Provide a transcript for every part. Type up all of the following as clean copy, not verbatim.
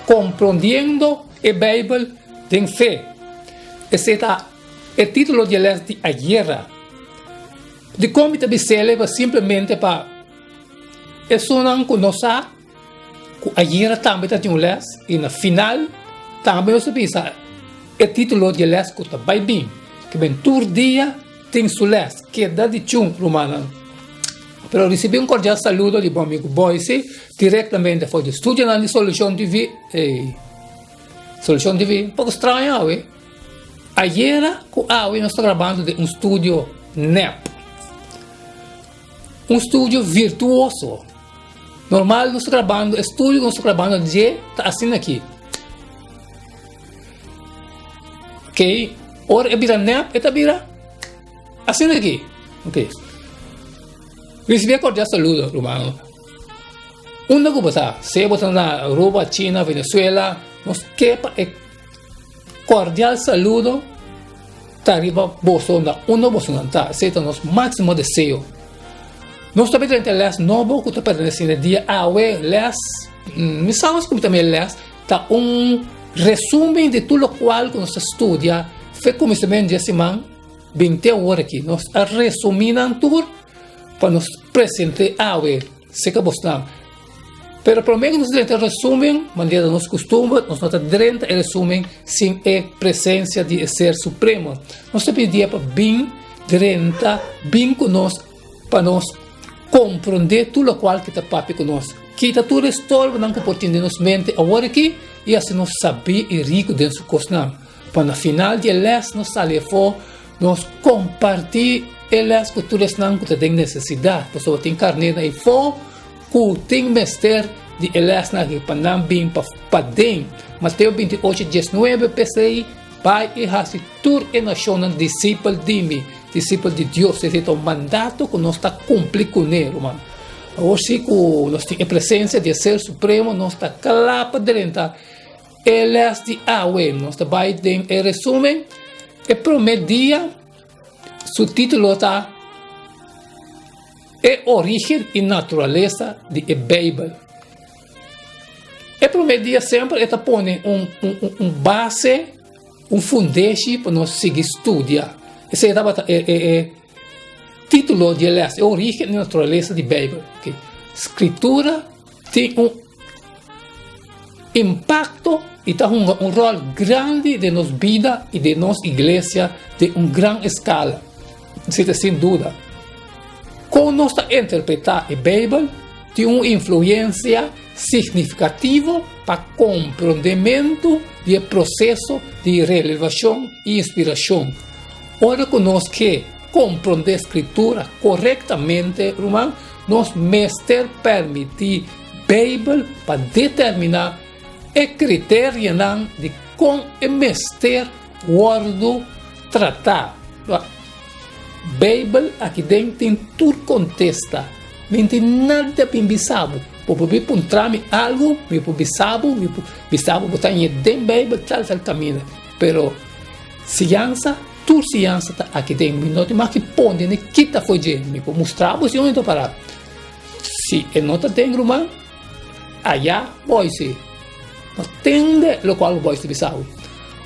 Komprondiendo e Beibel den fe. Esei ta e título di e lès di ayera. Dikon mi ta bis'el pa simplemente pa esunnan ku no sa ku ayera tambe ta tin un lès i na final tambe nos ta bisa e título di e lès ku ta bai bin. Ke ben tur dia tin su lès. Keda di chun, rumannan. Pero risibí un kordial saludo di bo amigu Boyce direktamente for di studionan di Solushon TV. Ey, Solushon TV, un poko straño awe. Ayera ku awe nos ta grabando den un studio nèp. Un studio virtuoso. Normal nos ta grabando, e studio ku nos ta grabando dje ta asina aki. Ok, ora e bira nèp e ta bira asina aki. Ok. Risibi e kordial saludo, rumannan. Unda ku bo ta, sea bo ta na Aruba, China, Venezuela, nos ke pa e kordial saludo ta riba boso na unda bosonan ta. Esei ta nos máksimo deseo. Nos ta drenta e lès nobo ku ta pertenesé na e dia awe. Lès, mi sa ku mi ta mira lès, ta un resumen di tur lokual ku nos ta studia fe kuminsamentu di e siman bin te awor aki. Nos a resumí nan tur pa nos present'é awe serka bosnan. Pero promé ku nos drenta e resumen, manera ta nos kustumber, nos no ta drenta e resumen sin e presensia di e Ser Supremo. Nos ta pidié pa bin drenta, bin ku nos pa nos komprondé tur lokual ki ta papia ku nos. Kita tur e stòrbonan ku por tin den nos mente awor aki i hasi nos sabí i riku den su kosnan. Pa na final di e lès nos sali afó, nos kompartí e lès ku tur esnan ku ta den nesesidat, pasobra tin karnénan afó ku tin mester di e lèsnan aki pa nan bin pa paden. Mateo 28, 19, P'esei, bai i hasi tur e nashonnan disipel di mi, disipel di Dios. Esei ta un mandato ku nos ta kumpli kuné, ruman. Awor si ku nos tin e presensia di e Ser Supremo, nos ta kla pa drenta e lès di awe. Nos ta bai den e resumen. E promé dia, su título ta. E origen i naturalesa di e Beibel. E promé dia semper e ta pone un un base, un fundeshi pa nos sigui studia. Esei tabata e e e título di e lès, e origen i naturalesa di Beibel. Skritura tin un impakto i ta hunga un ròl grandi den nos bida i den nos iglesia den un gran eskala. Esei ta sin duda. Kon nos ta interpretá e Beibel tin un influensia signifikativo pa komprondementu di e proseso di relevashon i inspirashon. Ora ku nos ke komprondé Skritura korektamente, ruman, nos mester permití Beibel pa determiná e kriterianan di kon e mester wòrdu tratá. Beibel aki den tin tur kontesta. Mi no tin nada bin bisa bo. Bo por bin puntra mi algu, mi por bisa bo, mi por bisa bo bo ta haña den Beibel tal tal kaminda. Pero siansa, tur siansa ta aki den. Mi no tin mas ki pone ni kita for dje. Mi por mustra bo si unda ta pará. Si e no ta den ruman, aya boy si. No tende lokual bo boy ta bisa bo.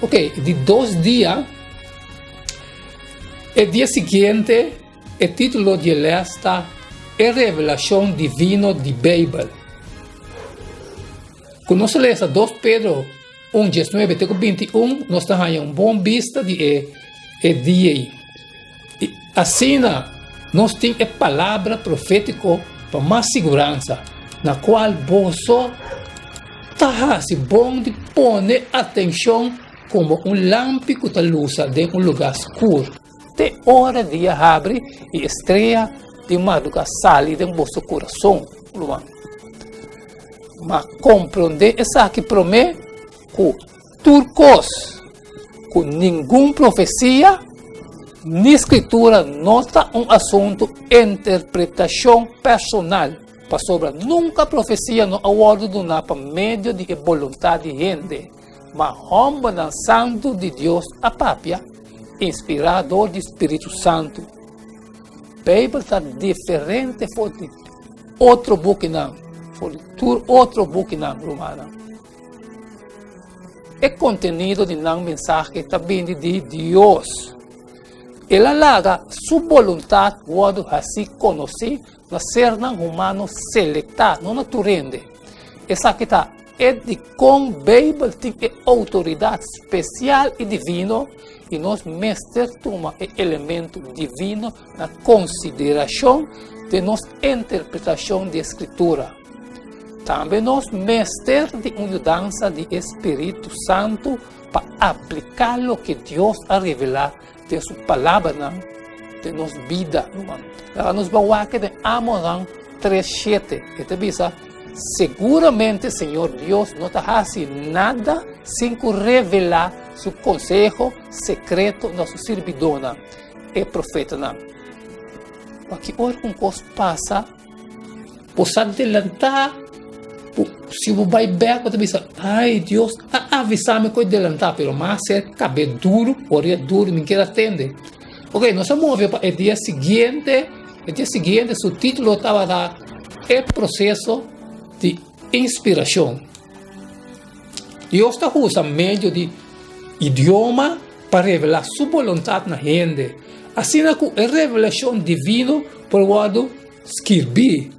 Ok, di dos dia, e dia siguiente e titulo di e les ta E Revelashon Divino di Beibel. Ku nos a lesa dos Pedro un diesnuebe te ku binti un, nos ta haña un bon bista di e e dia ei. I asina nos tin e palabra profétiko pa mas siguransa, na kual boso ta hasi bon di pone atenshon komo un lampi ku ta lusa den un lugá skur, te ora dia habri i e strea di madrugá sali den boso kurason. Ruman, ma komprondé esaki promé ku tur kos ku ningun profesia ni Skritura no ta un asuntu interpretashon personal, pasobra nunka profesia no a wòrdu duná pa medio di e boluntat di hende, ma hòmbernan santu di Dios a papia, inspirá dor di spiritu santu. Beibel ta diferente for di otro bukinan. for di tur otro bukinan, rumannan. E kontenido di nan mensahe ta bini di Dios. El a laga su boluntat wòrdu hasí konosí na sernan humano selektá, no na tur hende. Esaki ta e dikon Beibel tin e outoridat spesial i divino i nos mester tuma e elemento divino na konsiderashon den nos interpretashon di e Skritura. Tambe nos mester di un yudansa di e spiritu santu pa apliká loke Dios a revelá den su palabranan den nos bida, ruman. Laga nos ban wak den Amonan 3:7. E ta bisa, Seguramente Señor Dios no ta hasi nada sin ku revelá su konseho sekreto na su sirbidónan, e profetanan. Wak ki ora un kos pasa, Bo sa delantá, bo, si bo bai bek bo ta bisa, ai Dios a avisá mi ku e delantá, pero mi a hacer kabe duru, orea duru, mi kier a tende. Ok, nos a move pa e dia siguiente, e dia siguiente su título tabata E proseso di inspirashon. Dios ta usa medio di idioma pa revelá su boluntat na hende, asina ku e revelashon divino por wòrdu Skirbí.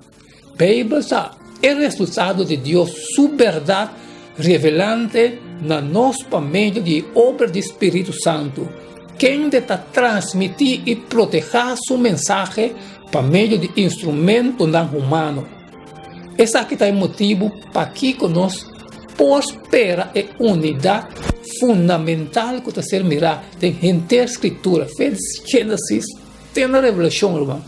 Beibel ta e resultado di Dios su bèrdat revelante na nos pa medio di e obra di spiritu santu, kende ta transmití i protehá su mensahe pa medio di instrumentonan humano. Esaki ta e motibu pakiko nos por spera e unidat fundamental ku ta ser mirá den henter Skritura, fe di Génesis te na Revelashon, ruman.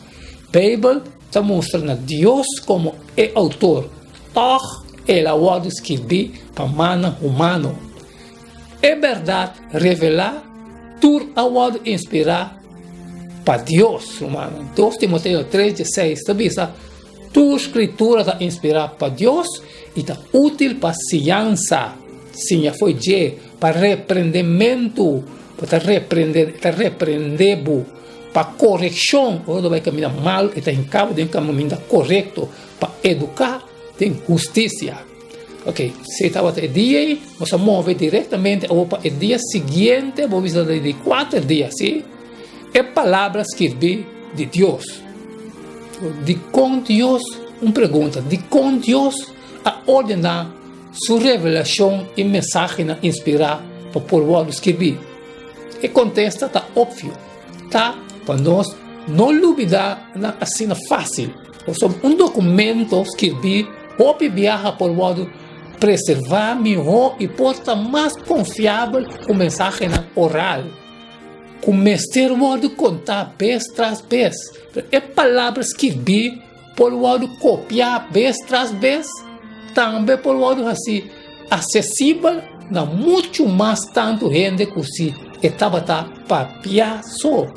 Beibel ta mustra na Dios komo e outor, tòg el a wòrdu skirbí pa mannan humano. E bèrdat revelá tur a wòrdu inspirá pa Dios, rumannan. Dos Timoteo tres dieseis ta bisa, Tur Skritura ta inspirá pa Dios i ta útil pa siñansa, siña fo'i dje, pa reprendementu, bo ta reprende, ta reprendé bo. Pa korekshon, ora bo bai kaminda mal, e ta hinka bo den kaminda korekto pa eduká den hustisia. Ok, si tabata e dia ei, nos a move direktamente awor pa e dia siguiente, bo bisa di kuater dia, si? E palabra skirbí di Dios. Dikon Dios, un pregunta, dikon Dios a ordená su revelashon i mensahenan inspirá pa por wòrdu skirbí? E kontesta ta opvio, ta pa nos no lubidá nan asina fásil. Pasobra un dokumento skirbí hopi biaha por wòrdu preservá mihó i por ta mas konfiabel ku mensahenan oral ku mester wòrdu kontá bes tras bes. Pero e palabra skirbí por wòrdu kopiá bes tras bes, tambe por wòrdu hasí asesibel na muchu mas tantu hende ku si e tabata papiá so.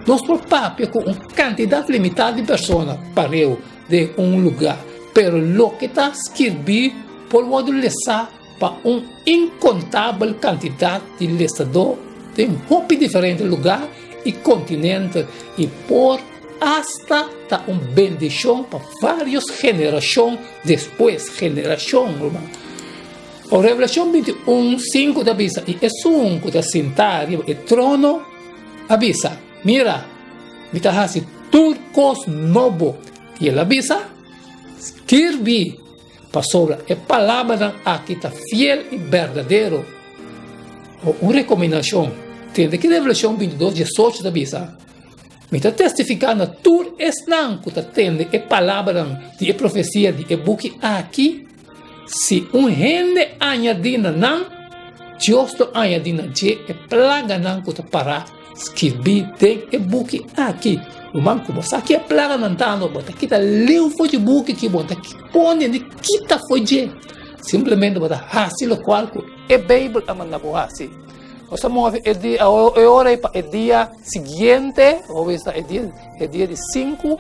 Nos por papia ku un kantidat limitá di persona pareu den un lugá, pero loke ta skirbí por wòrdu lesá pa un inkontabel kantidat di lesadó den hopi diferente lugá i kontinente i por asta ta un bendishon pa vários generashon despues, generashon, ruman. O Revelashon 21, 5 ta bisa, I esun ku ta sintá riba e trono a bisa, Mira, mi ta hasi tur kos nobo. I el a bisa, Skirbi, Pasobra e palabranan aki ta fiel i berdadero. O un rekomendashon. Tende ki Revelashon 22, 18 ta bisa, Mi ta testifiká na tur esnan ku ta tende e palabranan di e profesia di e buki aki, si un hende añadí na nan, Dios lo añadí na dje e plaganan ku ta pará Skirbi den e buki aki. Ruman, ku bo sa ki e plaganan ta, no bo ta kita liu for dje buki ki bo ta pone ni kita for dje. Simplemente bo ta hasi lokual ku e Beibel a manda bo hasi. Nos ta move e dia, e ora ei pa e dia siguiente, bo bisa e dia, e dia di sinku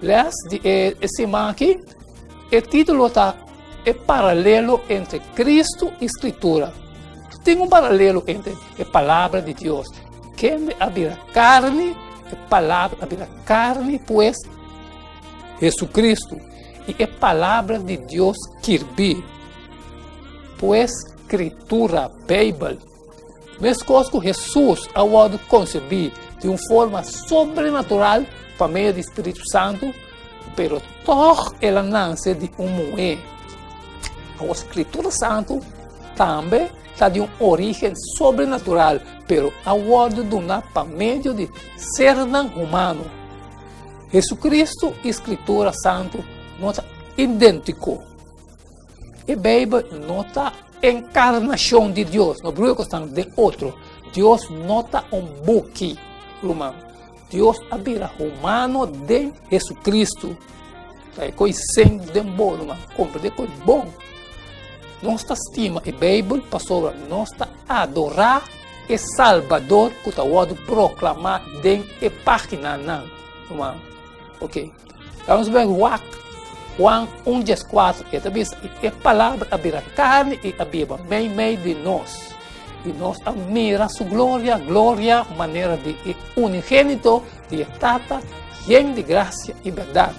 les di e, e siman aki. E título ta E paralelo entre Cristo i Scritura. Tin un paralelo entre e Palabra di Dios. Kende a bira carni, e Palabra a bira carni, pues, Jesucristo. i e Palabra di Dios skirbí, pues Skritura, Beibel. Meskos ku Hesus a wòrdu konsebí di un forma sobrenatural pa medio di spiritu santu, pero tòg el a nase di un muhé. Awor Skritura Santu tambe ta di un orígen sobrenatural, pero a wòrdu duná pa medio di sernan humano. Hesukristu i Skritura Santu no ta idéntiko. E Beibel no ta enkarnashon di Dios, no bruha kosnan den otro. Dios no ta un buki, ruman. Dios a bira humano den Hesukristu. Ta e koi sen den bo, ruman. Komprende koi bon. Nos ta stima e Beibel pasobra nos ta adorá e Salbador ku ta wòrdu proklamá den e páginanan, ruman. Ok. Laga nos bai wak Juan 1 dieskuater, e ta bisa, I e Palabra a bira karni i a biba meimei di nos, i nos a mira su gloria, gloria manera di e unigénito di e Tata, yen di grasia i bèrdat.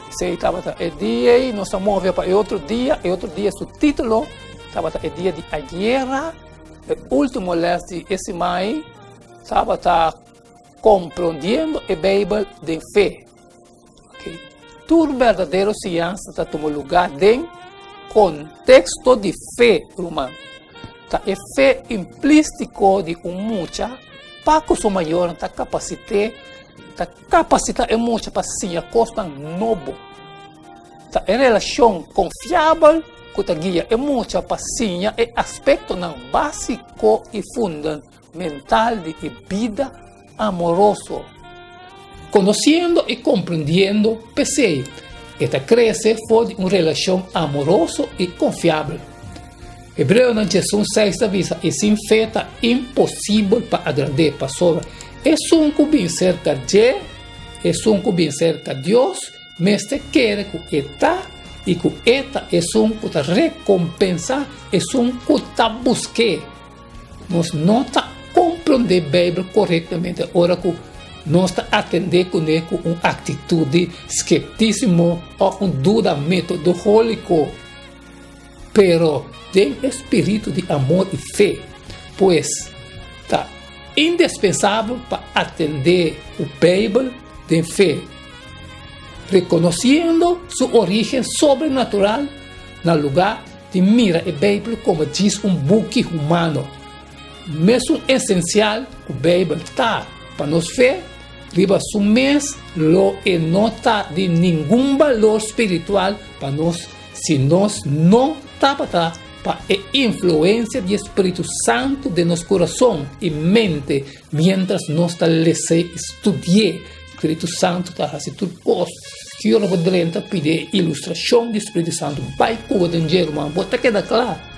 Esei tabata e dia ei, nos a move pa e otro dia, e otro dia su título tabata e dia di ayera, e último lès di e siman ei tabata Komprondiendo e Beibel den fe. Okay. Tur berdadero siñansa ta tuma lugá den konteksto di fe, ruman. Ta e fe implístiko di un mucha pa ku su mayornan ta kapasit'é, ta kapasitá e mucha pa siña kosnan nobo. Ta e relashon konfiabel ku ta guia e mucha pa siña e aspektonan básiko i fundamental Mental di e bida amoroso. Konosiendo i komprendiendo p'esei, e ta krese for di un relashon amoroso i konfiabel. Hebreonan 11 seis ta bisa, I sin fe ta imposibel pa agrad'é, pasobra esun ku bin serka dje, esun ku bin serka Dios, mester kere ku e ta i ku e ta esun ku ta rekompensá esun ku ta busk'é. Nos no ta komprondé Beibel korektamente ora ku nos ta atendé kuné ku un aktitut di skeptismo òf un duda metodóliko, pero den e spiritu di amor i fe. Pues, ta indispensabel pa atendé ku Beibel den fe, rekonosiendo su orígen sobrenatural na lugá Di mira e Beibel komo djis un buki humano. Mesun esensial ku Beibel ta pa nos fe, riba su mes lo e no ta di ningun balor spiritual pa nos si nos no tabata pa e influensia di e Spiritu Santu den nos kurason i mente miéntras nos ta les'é i studi'é. Spiritu Santu ta hasi tur kos. Ki ora bo drenta pidi e ilustrashon di Spiritu Santu bai ku bo den dje, ruman, bo ta keda kla.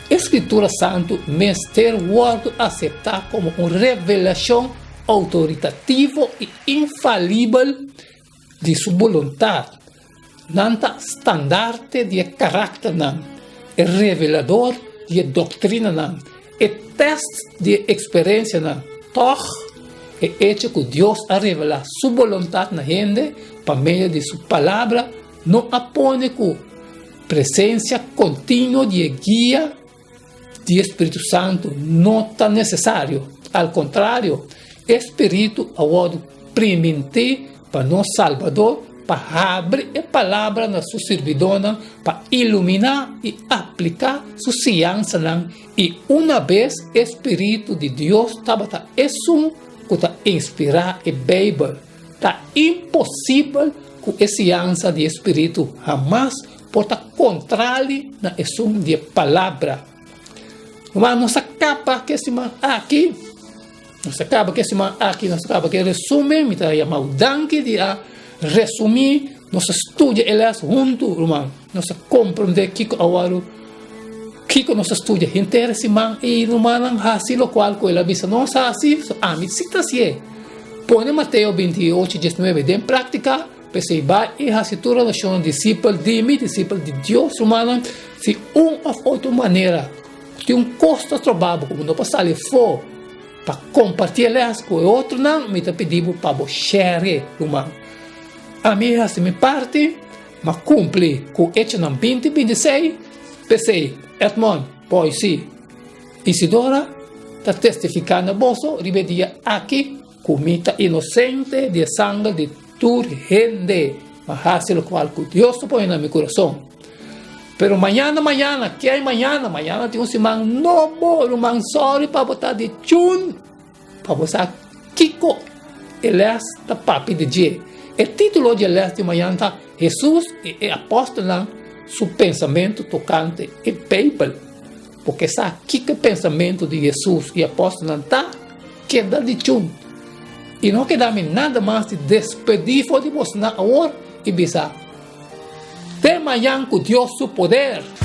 E Skritura Santu mester wòrdu aseptá komo un revelashon outoritativo i infalibel di su boluntat. Nan ta standarte di e karakternan, e revelador di e doktrinanan, e tèst di e eksperensianan. Tòg, e echo ku Dios a revelá su boluntat na hende pa medio di su Palabra no a pone ku presensia kontinuo di e guia di e spiritu santu no ta nesesario. Al kontrario, e spiritu a wòrdu primintí pa nos Salbador pa habri e Palabra na su sirbidónan pa iluminá i apliká su siñansanan, i unabes e spiritu di Dios tabata esun ku ta inspirá e Beibel, ta imposibel ku e siñansa di e spiritu hamas por ta kontrali na esun di e Palabra. Ruman, nos a kaba ku e siman aki. Nos a kaba ku e siman aki, nos a kaba ku e resumen. Mi ta yama bo danki di a resumí. Nos a studia e lès huntu, ruman. Nos a komprondé kiko a wòrdu, kiko nos a studia henter e siman i rumannan hasi lokual ku el a bisa nos hasi. So ami si ta hasié. Pone Mateo 28, 19 den práktika. P'esei bai i hasi tur nashonnan disipel di mi, disipel di Dios. Rumannan, si un òf otro manera tin un kos ta stroba bo ku bo no por sali afó pa kompartí e lès ku e otronan, mi ta pidi bo pa bo share, ruman. Ami a hasi mi parti, m'a kumpli ku Echonan 20 26, p'esei Edmond, Boyce Isidora ta testifiká na boso riba e dia aki ku mi ta inosente di e sanger di tur hende. M'a hasi lokual ku Dios ta pone na mi kurason. Pero mañana, mañana, ke hay mañana? Mañana tin un siman nobo, ruman, sòri pa bo ta di chun. Pa bo sa kiko e lès ta papia di dje. E título di e lès di mañan ta Hesus i e Apòstelnan Su Pensamentu Tokante e Beibel. Bo ke sa kiko e pensamentu di Hesus i e apòstelnan ta? Keda di chun! I no keda mi nada mas di despedí for di bosonan awor i bisa, Te mañan ku Dios su poder!